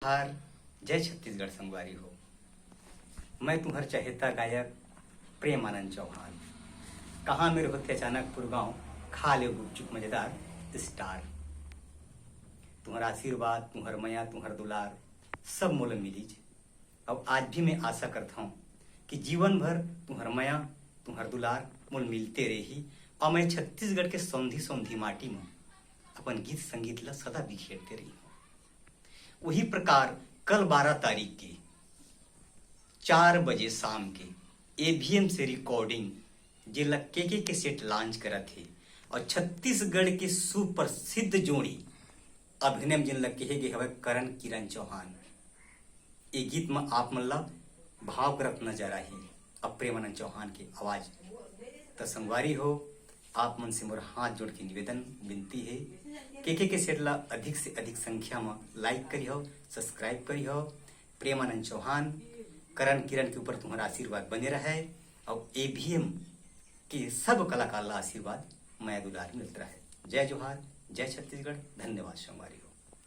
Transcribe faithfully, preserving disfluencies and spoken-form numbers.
हार। जय छत्तीसगढ़ संगवारी हो। मैं तुम्हर चहेता गायक प्रेमानंद चौहान। कहाँ मेर होथे अचानकपुर गांव, खा ले गुपचुप मजेदार स्टार। तुम्हर आशीर्वाद, तुम्हर मया, तुम्हर दुलार सब मोला मिलीज। अब आज भी मैं आशा करता हूँ कि जीवन भर तुम्हर मया, तुम्हर दुलार मोल मिलते रही और मैं छत्तीसगढ़ के सौंधी सौंधी माटी में अपन गीत संगीत ला सदा बिखेरते रही हूँ। वही प्रकार कल बारह तारीख के चार बजे शाम के एवीएम से रिकॉर्डिंग, जेला केके कैसेट लॉन्च करत हे और छत्तीसगढ़ के सुप्रसिद्ध जोड़ी अभिनय में जेन ला कहे गे हवय करण किरण चौहान। ए गीत म आप मन ला भाव करत नजर आही। अब प्रेमानंद चौहान के आवाज। त संगवारी हो, आप मन से मोर हाथ जोड़ के निवेदन, विनती हे, केके कैसेट ला अधिक से अधिक संख्या म लाइक करिहो, सब्सक्राइब करिहो। प्रेमानंद चौहान, करण किरण के ऊपर तुम्हारा आशीर्वाद बने रहे और एवीएम के सब कलाकार ला आशीर्वाद, मया दुलार मिलत रहे। जय जोहार, जय छत्तीसगढ़। धन्यवाद संगवारी हो।